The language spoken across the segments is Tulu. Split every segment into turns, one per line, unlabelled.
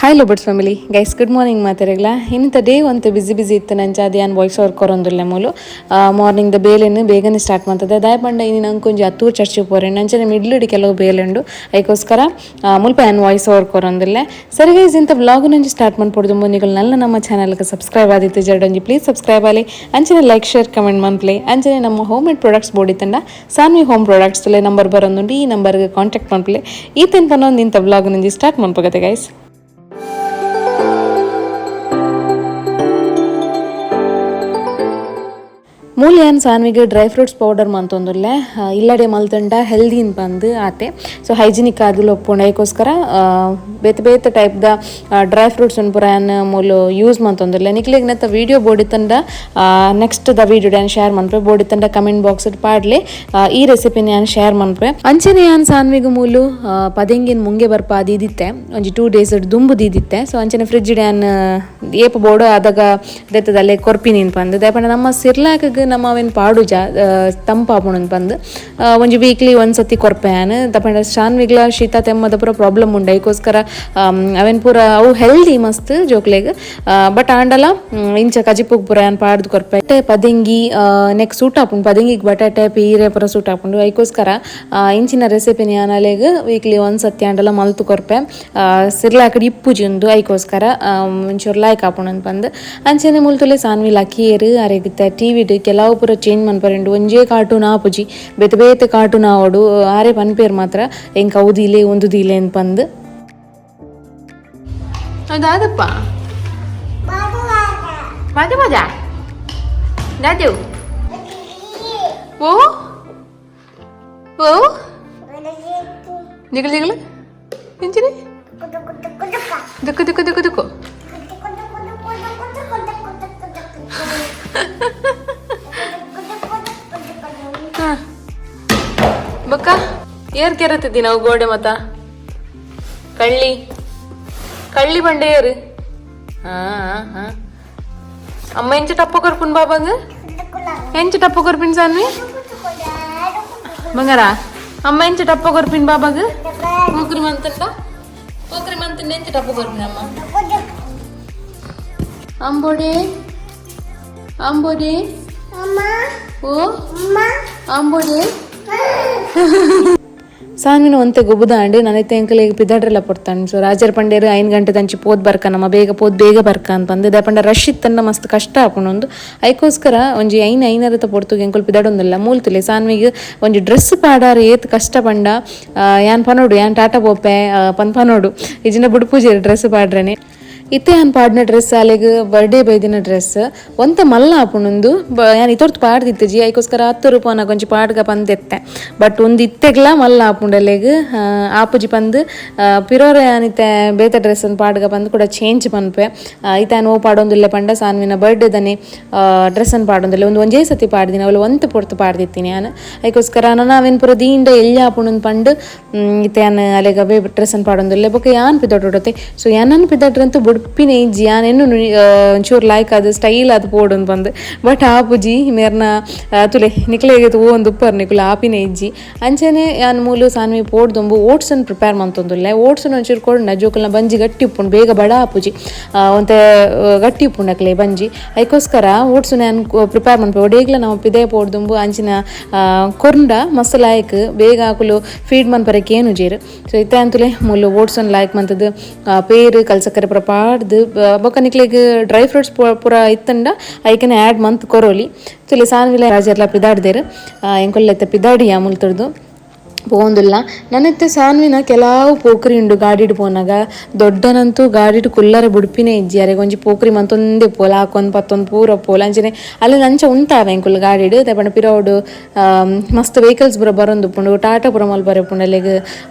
Hi ಲೋಬರ್ಟ್ಸ್ family guys, good morning ಮಾತಾಡಗ್ಲ. ಇಂಥ day ಒಂತೆ ಬಿಸಿ ಬಿಸಿ ಇತ್ತು ನಂಚ ಅದು ಯಾನ್ ವಾಯ್ಸ್ ಓವರ್ ಕೊರೊಂದುಲ್ಲೆ. ಮೂಲು ಮಾರ್ನಿಂಗ್ the ಬೇಲೆನ್ ಬೇಗನೆ ಸ್ಟಾರ್ಟ್ ಮಾಡ್ತದೆ. ದಾಯ ಪಂಡ ಇನಿ ನಂಕೊಂಜಿ ಅತ್ತೂರು ಚರ್ಚ್ ಪೋರೆ, ನಂಚನೆ ಮಿಡ್ಲುಡಿ ಕೆಲವು ಬೇಲೆಂಡು, ಐಕೋಸ್ಕರ ಮುಲ್ಪ ಯಾನ್ ವಾಯ್ಸ್ ಓವರ್ ಕೊರೊಂದುಲ್ಲೆ. ಸರಿ ಗೈಸ್, ಇಂಥ ವ್ಲಾಗ್ ನಂಜಿ ಸ್ಟಾರ್ಟ್ ಮಾಡ್ಪೊಡ್ದು ಮುನಿಗಳು ನಲ್ಲ ನಮ್ಮ ಚಾನಲ್ಗೆ ಸಬ್ಸ್ಕ್ರೈಬ್ ಆದಿತ್ತು ಜರಡೊಂಜಿ ಪ್ಲೀಸ್ ಸಬ್ಸ್ಕ್ರೈಬ್ ಆಲಿ. ಅಂಚನೆ like, share, comment ಮನ್ಪ್ಲೆ. ಅಂಚನೆ ನಮ್ಮ home made products ಬೋಡಿ ತಂಡ ಸಾನ್ವಿ home products number ಬರೊಂದುಂಡು, ಈ ನಂಬರ್ಗೆ ಕಾಂಟ್ಯಾಕ್ಟ್ ಮನ್ಪ್ಲೆ. ಈ ತೆನ್ ಪನ್ನೊಂದು ಇಂಥ ವ್ಲಾಗ್ ನಂಜಿ ಸ್ಟಾರ್ಟ್ ಮನ್ಪಗತೆ ಗೈಸ್. ಮೂಲ್ಯಾನ್ ಸಾನ್ವಿಗೆ dry fruits powder ಮಂತೊಂದುಲ್ಲೆ. ಇಲ್ಲಡೆ ಮಲ್ತಂಡ ಹೆಲ್ದಿನ್ ಬಂದು ಆತೆ. ಸೊ ಹೈಜಿನಿಕ್ ಆದಿಲ್ಲ ಒಪ್ಪುಂಡು. ಐಕೋಸ್ಕರ ಬೇತೆ ಬೇತೆ ಟೈಪ್ದ ಡ್ರೈ ಫ್ರೂಟ್ಸ್ ಪೂರ ಯಾನ್ ಮೂಲು ಯೂಸ್ ಮಂತೊಂದುಲ್ಲೆ. ನಿಕ್ಲೆಗ್ ನೆತ್ತ ವಿಡಿಯೋ ಬೋಡಿ ತಂಡ next the video ಯಾನ್ ಶೇರ್ ಮನ್ಪೆ. ಬೋಡಿ ತಂಡ ಕಮೆಂಟ್ ಬಾಕ್ಸ್ ಪಾಡ್ಲೆ, ಈ ರೆಸಿಪಿನ ಯಾನ್ ಶೇರ್ ಮನ್ಪೆ. ಅಂಚನೆ ಯಾನ್ ಸಾನ್ವಿಗ್ ಮೂಲು ಪದೆಂಗಿನ ಮುಂಗೆ ಬರ್ಪ ದೀದಿತ್ತೆ, ಒಂಜಿ 2 ಡೇಸ್ ದುಂಬು ದೀದಿತ್ತೆ. ಸೊ ಅಂಚನೆ ಫ್ರಿಜ್ ಯಾನ್ ಏಪ ಬೋಡು ಆದಾಗ ದೆತ್ತದಲ್ಲೇ ಕೊರ್ಪಿನಿನ್ ಪಂದ್. ದಾಯೆಪಂಡ ನಮ್ಮ ಸಿರ್ಲಾಕ್ ನಮ್ಮ ಅವೇನ್ ಪಾಡುಜ, ತಂಪಾಪುಣನ್ ಪಂದ್ ಒಂಜಿ ವೀಕ್ಲಿ ಒಂದ್ಸತಿ ಕೊರ್ಪೆ ಯಾನ್. ದಪಂಡ ಶಾನ್ವಿಗ್ಲ ಶೀತ ತೆಮ್ಮದ ಪೂರ ಪ್ರಾಬ್ಲಮ್ ಉಂಡು. ಐಕೋಸ್ಕರ ಅವೇನ್ ಪೂರ ಅವು ಹೆಲ್ದಿ ಮಸ್ತ್ ಜೋಕ್ಲೆಗ್. ಬಟ್ ಆಂಡಲ ಇಂಚ ಕಜಿಪುಗ್ ಪೂರ ಯಾನ್ ಪಾಡ್ದು ಕೊರ್ಪೆ. ಪದೆಂಗಿ ನೆಕ್ ಸೂಟ್ ಆಪುಂಡು. ಪದೆಂಗಿಗ್ ಬಟಾಟೆ ಪೀರೆ ಪೂರ ಸೂಟ್ ಆಪುಂಡು. ಐಕೋಸ್ಕರ ಇಂಚಿನ ರೆಸಿಪಿನ ಯಾನ್ ಅಲೆಗ್ ವೀಕ್ಲಿ ಒಂದ್ಸತಿ ಆಂಡಲ ಮಲ್ತು ಕೊರ್ಪೆ. ಸಿರ್ಲಾಕಡಿ ಇಪ್ಪುಜಿ ಉಂದು, ಐಕೋಸ್ಕರ ಒಂಚೂರು ಲಾಯ್ಕ್ ಆಪುಂಡು ಪಂದ್. ಅಂಚನೆ ಮುಲ್ತುಲೆ ಸಾನ್ವಿ ಲಕ್ಕಿಯೇರು ಅರೆಗಿತ್ತ ಟಿವಿಡ್ ಕೆಲವು ಪೂರ ಚೇಂಜ್ ಮನ್ಪರೆಂಡು. ಒಂಜೇ ಕಾರ್ಟೂನ್ ಆಪುಜಿ, ಬೇತೆ ಬೇತೆ ಕಾರ್ಟೂನ್ ಆವಡು. ಆರೆ ಪನ್ಪೇರ್ ಮಾತ್ರ ಎಂಕ್ ಅವು ದೀಲೆ, ಒಂದು ದೀಲೆ ಅಂತ ಪಂದ್. ಹೌದಾದಪ್ಪ. ಬಾಜ ಬಾಜ ದಾದೇವು. ಓ ಓ, ನಿಗಲ್ ನಿಗಲ್ ಎಂಚಿನಿ ದುಕ್ಕು ದುಕ್ಕು ದುಕ್ಕು ದುಕ್ಕು. ಹಾ ಬಕ್ಕ ಏರ್ ಕೆರತಿದ್ದಿ ನಾವು ಗೋಡೆ ಮತ ಕಳ್ಳಿ ಕಳ್ಳಿ ಬಂಡೆ ಏರು. ಹಾ ಹಾ, ಅಮ್ಮ ಎಂಚ ಟಪ್ಪ ಕೊರ್ಪುನ್ ಬಾಬಾಗ? ಎಂಚ ಟಪ್ಪ ಕೊರ್ಪಿನ್ ಸಾನ್ವಿ ಬಂಗಾರ? ಅಮ್ಮ ಎಂಚ ಟಪ್ಪ ಕೊರ್ಪಿನ್ ಬಾಬಾಗ? ಹೋಗ್ರಿ ಮಂತಂಡ, ಹೋಗ್ರಿ ಮಂತಂಡ. ಎಂಚ ಟಪ್ಪ ಕೊರ್ಪಿನ್ ಅಮ್ಮ? ಅಂಬೋಡೆ ಅಂಬೋಡೆ ಓ ಅಂಬೋಡೆ. ಸಾನ್ವಿನ ಒಂತೆ ಗೊಬ್ಬುದಾಂಡ್ ನನೈತೆ ಎಂಕಲೆಗ್ ಪಿದಾಡ್ರೆಲ್ಲ ಪೊರ್ತಾಂಡ್. ಸೊ ರಾಜರ್ ಪಂಡೇರು 5 ಗಂಟೆ ದಂಚಿ ಪೋದ್ ಬರ್ಕ ನಮ್ಮ, ಬೇಗ ಪೋದ್ ಬೇಗ ಬರ್ಕ ಅಂತ ಪಂದ್. ದಾಯೆಪಂಡ ರಶ್ ಇತ್ತಂಡ ಮಸ್ತ್ ಕಷ್ಟ ಆಪುಂಡು. ಐಕೋಸ್ಕರ ಒಂಜಿ ಐನ್ ಐನರತ ಪೊರ್ತುಗೆ ಎಂಕುಲು ಪಿದಾಡೊಂದುಲ್ಲ. ಮೂಲ್ತುಲೆ ಸಾನ್ವಿಗ್ ಒಂಜಿ ಡ್ರೆಸ್ ಪಾಡಾರ ಏತ್ ಕಷ್ಟ ಪಂಡ ಯಾನ್ ಪನೋಡು, ಯಾನ್ ಟಾಟಾ ಪೋಪೆ ಪನ್ ಪನೋಡು, ಇಜಿನ ಬುಡ್ಪೂಜೆರ್ ಡ್ರೆಸ್ ಪಾಡ್ರೆನೆ. ಇತ್ತೆ ಯಾನ್ ಪಾಡಿನ ಡ್ರೆಸ್ ಅಲೆಗ್ ಬರ್ಡೇ ಬೈದಿನ ಡ್ರೆಸ್. ಒಂತೆ ಮಲ್ಲ ಆಪುಂಡು. ಯಾನ್ ಇತೊರ್ತು ಪಾಡ್ದಿತ್ತಿಜಿ, ಐಕೋಸ್ಕರ 10 ರೂಪಾಯಿನ ಒಂಜಿ ಪಾಡ್ಗ ಪಂದೆತ್ತೆ. ಬಟ್ ಒಂದು ಇತ್ತೆಗ್ಲ ಮಲ್ಲ ಆಪುಂಡು ಅಲೆಗ್, ಆಪುಜಿ ಪಂದ್ ಪಿರೋರ ಯಾನ್ ಇತ್ತೆ ಬೇತೆ ಡ್ರೆಸ್ ಪಾಡ್ಗ ಪಂದ್ ಕೂಡ ಚೇಂಜ್ ಪನ್ಪೆ. ಇತ್ತೆ ಯಾನ್ ಓ ಪಾಡೊಂದುಲ್ಲೆ ಪಂಡ ಸಾನ್ವಿನ ಬರ್ಡೇ ದನೆ ಡ್ರೆಸ್ ಅನ್ನು ಪಾಡೊಂದುಲ್ಲೆ. ಒಂದು ಒಂಜೇ ಸತಿ ಪಾಡ್ದಿನ, ಅವಳು ಒಂತೆ ಪೊರ್ತು ಪಾಡ್ದಿತ್ತೀನಿ ಯಾನ್. ಐಕೋಸ್ಕರ ನಾನು ಅವೇನ್ ಪೂರ ದೀಂಡ ಎಲ್ಲಿ ಆಪುಂಡು ಪಂಡ್ ಇತ್ತೆ ಯಾನ್ ಅಲೆಗ್ ಅವೇ ಡ್ರೆಸ್ ಅನ್ನು ಪಾಡೊಂದುಲ್ಲೆ. ಬೊಕ್ಕ ಯಾನ್ ಪಿದೊಡೊಡತೆ. ಸೊ ಯಾನನ್ ಪಿದಡ್ರಂತೂ ಬುಡ್ಪಿನ ಇಜ್ಜಿ. ಯಾನ್ ಎನ್ನು ಒಂಚೂರು ಲೈಕ್ ಅದು ಸ್ಟೈಲ್ ಅದು ಪೋಡುಂದು ಪಂದ್, ಬಟ್ ಆಪುಜಿ ಮೇರ್ನ. ತುಲೆ ನಿಕ್ಲೆಗ್ ಒಂದು ಉಪ್ಪರ್ ನಿಕುಲು ಆಪಿನ ಇಜ್ಜಿ. ಅಂಚನೆ ಯಾನ್ ಮೂಲು ಸಾನ್ವಿ ಪೋಡ್ದೊಂಬು ಓಟ್ಸ್ ಅನ್ನು ಪ್ರಿಪೇರ್ ಮಂತೊಂದುಲ್ಲೆ. ಓಟ್ಸ್ ಒಂಚೂರು ಕೊಡ್ನ ಜೋಕುಲ್ನ ಬಂಜಿ ಗಟ್ಟಿ ಉಪ್ಪುಂಡು, ಬೇಗ ಬಡ ಆಪುಜಿ, ಒಂತೆ ಗಟ್ಟಿ ಉಪ್ಪುಂಡು ಅಕ್ಲೆ ಬಂಜಿ. ಐಕೋಸ್ಕರ ಓಟ್ಸ್ ಯಾನ್ ಪ್ರಿಪೇರ್ ಮನ್ಪೆ. ಒಡೇಗ್ಲ ನಾವು ಪಿದೆ ಪೋಡ್ದುಂಬು ಅಂಚಿನ ಕೊರ್ಂಡ ಮಸ್ತ್ ಲಾಯ್ಕ್, ಬೇಗ ಆಕುಲು ಫೀಡ್ ಮನ್ಪರೆ ಕೇನು ಜೇರು. ಸೊ ಇತ್ತೆ ಅಂತುಲೆ ಮೂಲು ಓಟ್ಸ್ ಅನ್ನು ಲಾಯ್ಕ್ ಮಂತದ್ದು ಪೇರು ಕಲ್ಸಕ್ಕರೆ ಪೂರ ಪಾಡ್ದು, ಬೊಕ್ಕ ನಿಕ್ಲೆಗ್ ಡ್ರೈ ಫ್ರೂಟ್ಸ್ ಪೂರ ಇತ್ತಂಡ ಐಕನೆ ಆ್ಯಡ್ ಮಂತ್ ಕೊರೋಲಿ. ತುಲೆ ಸಾನ್ವಿಲ ರಾಜರ್ಲ ಪಿದಾಡ್ದೇರು, ಎಂಕೊಲ್ಲೆತ್ತ ಪಿದಾಡಿಯಾ ಮುಲ್ತುರ್ದು ಪೋಂದುಲ್ಲ. ನನ್ನತ್ತೆ ಸಾನ್ವಿನ ಕೆಲವು ಪೋಕ್ರಿ ಉಂಡು. ಗಾಡಿಡ್ ಪೋನಾಗ ದೊಡ್ಡನಂತೂ ಗಾಡಿಡ್ ಕುಲ್ಲರೆ ಬುಡ್ಪಿನೇ ಇಜ್ಜಿ. ಅರೆಗ್ ಒಂಜಿ ಪೋಕ್ರಿ ಮಂತೊಂದೇ ಪೋಲ, ಹಾಕೊಂದು ಪತ್ತೊಂದು ಪೂರ ಪೋಲ. ಅಂಚನೆ ಅಲ್ಲಿ ನಂಚ ಉಂತಾವೆ ಎಂಕುಲು ಗಾಡಿಡ್. ದಾಯೆಪಂಡ ಪಿರವುಡು ಮಸ್ತ್ ವೆಹಿಕಲ್ಸ್ ಪೂರ ಬರೊಂದುಪ್ಪುಂಡು. ಟಾಟಾ ಪೂರ ಮಲ್ಪರೆ ಉಪ್ಪುಂಡು ಅಲೆಗ್,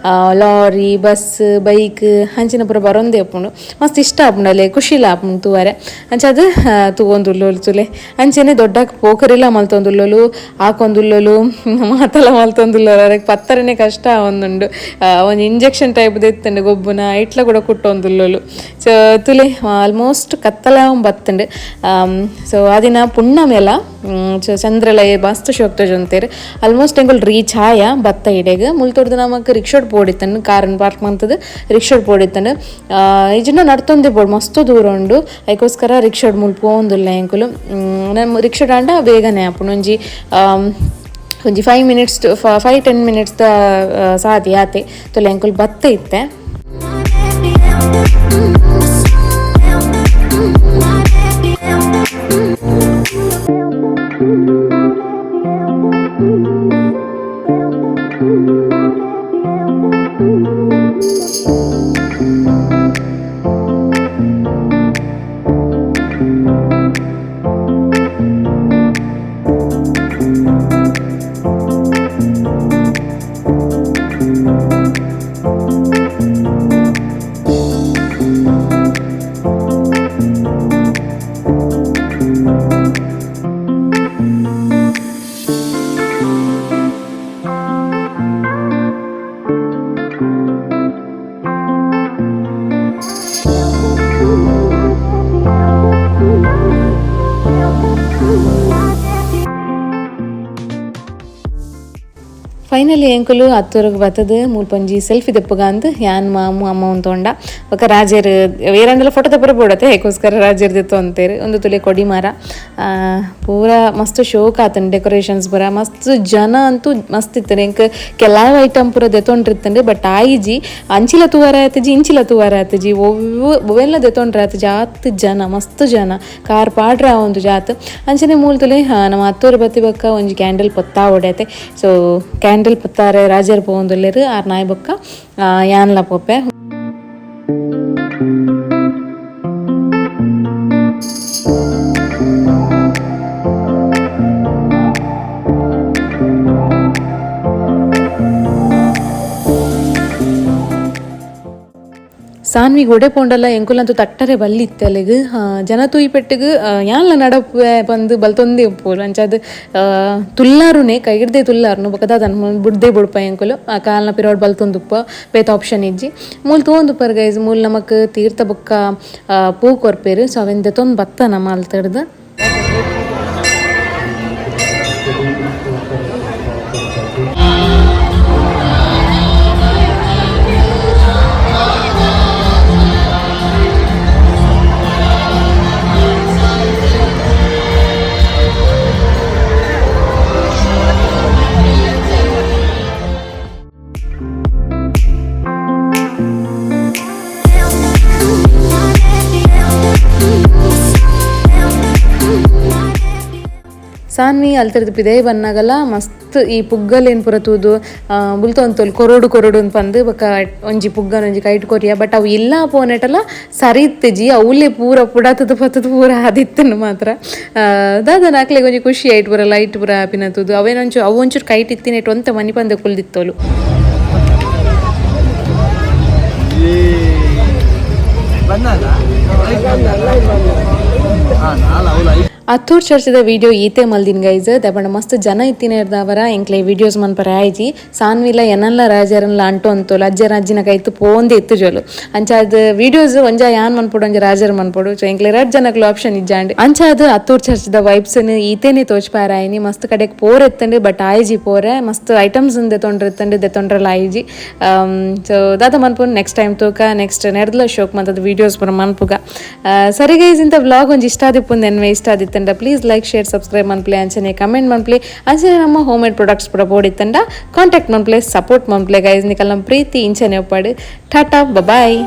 lorry, bus, bike ಅಂಚಿನ ಪೂರ ಬರೊಂದೇ ಉಪ್ಪುಂಡು. ಮಸ್ತ್ ಇಷ್ಟ ಆಪುಂಡು ಅಲೆ, ಖುಷಿಲ ಆಪುಂಡು ತೂವರೆ. ಅಂಚ ಅದು ತೂವೊಂದುಲ್ಲೋಲು ತುಲೆ. ಅಂಚನೆ ದೊಡ್ಡ ಪೋಕರಿಲ ಮಲ್ತೊಂದುಲ್ಲೋಲು, ಹಾಕೊಂದುಲ್ಲೋಲು, ಮಾತಲ ಮಲ್ತೊಂದುಲ್ಲೋಲು. ಅರೆಗ್ ಪತ್ತರನೆ ಕುಟ್ಟರನೆ ಕಷ್ಟ ಒಂದುಂಡು ಒಂಜಿ ಇಂಜೆಕ್ಷನ್ ಟೈಪ್ ದೆತ್ತುಂಡು ಗೊಬ್ಬುನ ಐಟ್ಲ ಕೂಡ ಕುಟ್ಟೊಂದುಲ್ಲೋಲು. ಸೊ ತುಲೆ ಆಲ್ಮೋಸ್ಟ್ ಕತ್ತಲ ಬತ್ತುಂಡು. ಸೊ ಅದಿನ ಪುಣ್ಣಮೆಲ ಸೊ ಚಂದ್ರಲ ಮಸ್ತ್ ಶೋಕ್ ತೋಜೊಂತೇರು. ಆಲ್ಮೋಸ್ಟ್ ಎಂಕುಲು ರೀಚ್ ಆಯ ಬತ್ತ ಇಡೆಗ್ ಮುಲ್ತೊಡ್ದು ನಮಕ್ ರಿಕ್ಷಾಡ್ ಪೋಡಿತ್ತಂಡು ಕಾರನ್ ಪಾರ್ಕ್ ಮಂತದ ರಿಕ್ಷಾಡ್ ಪೋಡಿತ್ತಂಡು ಇಜಿನ ನಡ್ತೊಂದೆ ಬೋಡು ಮಸ್ತ್ ದೂರ ಉಂಡು. ಐಕೋಸ್ಕರ ರಿಕ್ಷಾಡ್ ಮುಲ್ ಪೋವೊಂದುಲ್ಲ ಎಂಕುಲು. ನಮ್ಮ ರಿಕ್ಷಾಡ್ ಆಂಡ ಬೇಗನೆ ಆಪುಂಡು ಒಂಜಿ ಒಂಜಿ 5 minutes 5-10 minutes the ಸಾದಿ ಆತೆ. ತೊಲೆ ಎಂಕುಲು ಬತ್ತ ಇತ್ತೆ. ಫೈನಲಿ ಎಂಕುಲು ಅತ್ತೂರಿಗೆ ಬತ್ತದು ಮೂಲ್ಪೊಂಜಿ ಸೆಲ್ಫಿ ದೆಪ್ಪುಗಂದು ಯಾನ್ ಮಾಮು ಅಮ್ಮ ತೋಂಡ ಬೊಕ ರಾಜೇರ್ ಏರಂಡಲ ಫೋಟೋ ತೆಪ್ಪರೆ ಬೋಡತ್ತೆ ಐಕೋಸ್ಕರ ರಾಜೇರ್ ದೆತ್ತು ಅಂತೇರು. ಒಂದು ತುಲೆ ಕೊಡಿ ಮರ ಪೂರ ಮಸ್ತ್ ಶೋಕ್ ಆತಂಡು ಡೆಕೋರೇಷನ್ಸ್ ಪೂರ ಮಸ್ತ್ ಜನ ಅಂತೂ ಮಸ್ತ್ ಇತ್ತು. ಎಂಕ್ ಕೆಲವು ಐಟಮ್ ಪೂರ ದೆತ್ತೊಂಡಿರ್ತಂಡು ಬಟ್ ಆಯಿಜಿ ಅಂಚಿಲ ತೂವರ ಆತಜಿ ಇಂಚಿಲ ತೂವರ ಆತಜಿ ಒವೆಲ್ಲ ದೆತ್ತೊಂಡ್ರೆ ಆತ ಜಾತ್ ಜನ ಮಸ್ತ್ ಜನ ಕಾರ್ ಪಾಡ್ರ ಒಂದು ಜಾತ್. ಅಂಚನೆ ಮೂಲ ತುಲೆ ನಮ್ಮ ಅತ್ತೂರು ಬತ್ತಿ ಬೊಕ್ಕ ಒಂಜಿ ಕ್ಯಾಂಡಲ್ ಪೊತ್ತಾ ಒಡೆತೆ. ಸೊ ಕ್ಯಾಂಡಲ್ ಪತ್ತಾರೆ ರಾಜರ್ ಪೋವೊಂದುಲ್ಲೆರ್ ಆರ್ ನಾಯಿ ಬೊಕ್ಕ ಯಾನ್ಲ ಪೋಪೆ. ಸಾನ್ವಿ ಗೋಡೆ ಪೋಂಡಲ್ಲ ಎಂಕುಲಂತೂ ತಟ್ಟರೆ ಬಲ್ಲಿತ್ತೆ ಅಲ್ಲಿಗ್ ಜನ ತೂಯಿ ಪೆಟ್ಟಿಗ್ ಯಾನ್ಲ ನಡಪೆ ಬಂದು ಬಲ್ತೊಂದೇ ಉಪ್ಪುಲು ಅಂಚಾದ್ ತುಲ್ಲಾರುನೆ ಕೈಗಿಡ್ದೆ ತುಲ್ಲಾರುನು ಬೊಕ ದಾದನ್ ಬುಡ್ದೆ ಬುಡ್ಪ ಎಂಕುಲು ಆ ಕಾಲ್ನ ಪಿರೋಡ್ ಬಲ್ತೊಂದುಪ್ಪ ಬೇತ ಆಪ್ಷನ್ ಇಜ್ಜಿ. ಮೂಲು ತೂವೊಂದುಪ್ಪರ್ ಗೈಸ್ ಮೂಲು ನಮಕ್ ತೀರ್ಥ ಬೊಕ್ಕ ಪೂ ಕೊರ್ಪೇರು. ಸೊ ಅವೆನ್ ದೆತೊಂದು ಬತ್ತ ನಮ್ಮ ಅಲ್ತಡ್ದು. ಸಾನ್ವಿ ಅಲ್ತರ್ದು ಪಿದೇ ಬನ್ನಾಗಲ ಮಸ್ತ್ ಈ ಪುಗ್ಗಲೇನ್ ಪೂರ ತೂದು ಬುಲ್ತೊಂತೊಲ್ ಕೊರೊಡು ಕೊರೊಡು ಅಂತ ಪಂದು ಬೊಕ ಒಂಜಿ ಪುಗ್ಗನ ಒಂಜಿ ಕೈಟ್ ಕೊರಿಯ ಬಟ್ ಅವು ಇಲ್ಲ ಪೋನೆಟಲ ಸರಿ ಇತ್ತಿಜಿ ಅವಲೇ ಪೂರ ಪುಡಾತದ ಪತ್ತದ ಪೂರ ಆದಿತ್ತನು ಮಾತ್ರ. ದಾದನ ಅಕ್ಲೆಗ್ ಒಂಜಿ ಖುಷಿ ಆಯ್ತು ಪೂರ ಲೈಟ್ ಪೂರ ಆಪಿನ ತೂದು ಅವೇನೊಂಚು ಅವು ಒಂಚೂರು ಕೈಟ್ ಇತ್ತಿನೆಟ್ ಒಂತೆ ಮನಿ ಪಂದೆ ಕುಲ್ದಿತ್ತೋಲು. ಅತ್ತೂರ್ ಚರ್ಚದ ವಿಡಿಯೋ ಈತೆ ಮಲ್ದಿನ ಗೈಸ್ ದಪಂಡ ಮಸ್ತ್ ಜನ ಇತ್ತಿನ ಇರ್ದವರ ಎಂಕ್ಲೆ ವಿಡಿಯೋಸ್ ಮನ್ಪರ ಆಯ್ಜಿ. ಸಾನ್ವಿಲ ಎನಲ್ಲ ರಾಜರನ್ಲ ಅಂಟು ಅಂತೋಲು ಅಜ್ಜ ರಾಜ್ಜಿನ ಕೈತು ಪೋಂದೆ ಇತ್ತು ಜೋಲು ಅಂಚಾದ ವಿಡಿಯೋಸ್ ಒಂಜ ಯಾನ್ ಮನ್ಪೊಡು ಒಂಜ ರಾಜರ್ ಮನ್ಪೊಡು. ಸೊ ಎಂಕ್ಲೆ ರಡ್ ಜನಕ್ಲು ಆಪ್ಷನ್ ಇಜ್ಜಾಂಡ್. ಅಂಚಾದ ಅತ್ತೂರ್ ಚರ್ಚದ ವೈಬ್ಸ್ ಈತೇನೆ ತೋಚ್ಪಾರ ಆಯ್ನಿ. ಮಸ್ತ್ ಕಡೆಗೆ ಪೋರ್ ಎತ್ತಂಡು ಬಟ್ ಆಯ್ಜಿ ಪೋರೆ ಮಸ್ತ್ ಐಟಮ್ಸ್ ದೆತೊಂಡ್ರೆತ್ತಂಡು ದೆತೊಂಡ್ರಲ್ಲ ಆಯ್ಜಿ. ಸೊ ದಾದ ಮನ್ಪುನ್ ನೆಕ್ಸ್ಟ್ ಟೈಮ್ ತೂಕ ನೆಕ್ಸ್ಟ್ ನೆರ್ದಲ ಶೋಕ್ ಮಂತದ ವಿಡಿಯೋಸ್ ಪೂರ ಮನ್ಪುಗ. ಸರಿ ಗೈಸ್ ಇಂತ ವ್ಲಾಗ್ ಒಂಜಿ ಇಷ್ಟ ಆದಿಪ್ಪುಂದು ಎನ್ವೆ ಇಷ್ಟ ಆದಿತ್ತಂಡ please like share subscribe ಮನ್ಪ್ಲೆ ಅಂಚನೆ ಕಮೆಂಟ್ ಮನ್ಪ್ಲೆ ಅಂಚನೆ ನಮ್ಮ home made products ಪೂರ ಬೋಡಿತ್ತಂಡ ಕಾಂಟ್ಯಾಕ್ಟ್ ಮನ್ಪ್ಲೆ ಸಪೋರ್ಟ್ ಮನ್ಪ್ಲೆ ಗೈಸ್. ನಿಕಲ್ ನಮ್ಮ ಪ್ರೀತಿ ಇಂಚನೆ ಒಪ್ಪಾಡು. ಟಾಟಾ ಬಾಯ್.